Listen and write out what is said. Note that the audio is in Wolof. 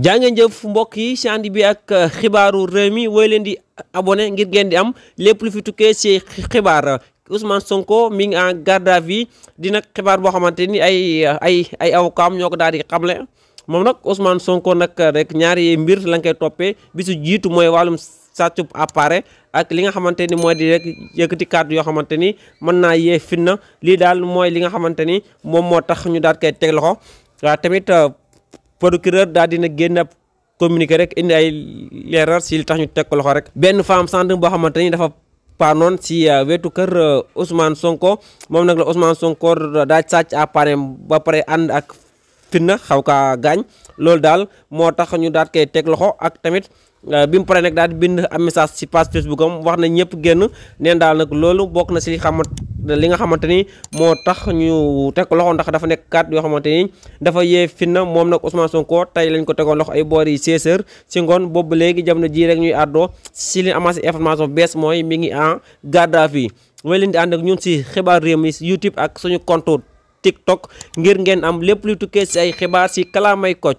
jaa ngeen jëf mbokk yi si ànd bi ak xibaaru réew mi woy leen di abonné ngir ngeen di am lépp lu fi tukkee si xibaar. Ousmane Sonko mi ngi en garde à vue di nag xibaar boo xamante ni ay avocat ñoo ko daal di xamle moom nag Ousmane Sonko nag rek ñaari mbir lañ koy toppee bi su jiitu mooy wàllum sàccub appareil ak li nga xamante ni mooy di rek yëkkati kàddu yoo xamante ni mën naa yee fitna lii daal mooy li nga xamante ni moom moo tax ñu daal koy teg loxo waaw tamit procureur daal dina génn ab communiqué rek indi ay leeral si li tax ñu teg ko loxo rek. benn femme centre boo xamante ni dafa paanoon si wetu kër Ousmane Sonko moom nag la Ousmane Sonko daal sàcc appareil ba pare ànd ak fitna xaw kaa gaañ loolu daal moo tax ñu daal koy teg loxo ak tamit. bi mu paree nag daal di bind am message ci page Facebook am wax na ñëpp génn neen daal nag loolu bokk na si li nga xamante ni moo tax ñu teg ko loxo ndax dafa nekk kàddu yoo xamante ni dafa yee fitna moom nag Ousmane Sonko tey lañ ko tegoon loxo ay boor yi 16h si ngoon boobu léegi jamono ji rek ñuy àddoo si li amassé information bees mooy mi ngi en garde à vue mooy leen di ànd ak ñun si xibaar réew mi si YouTube ak suñu compte TikTok ngir ngeen am lépp luy tukkee si ay xibaar si Kalaamay Kocc.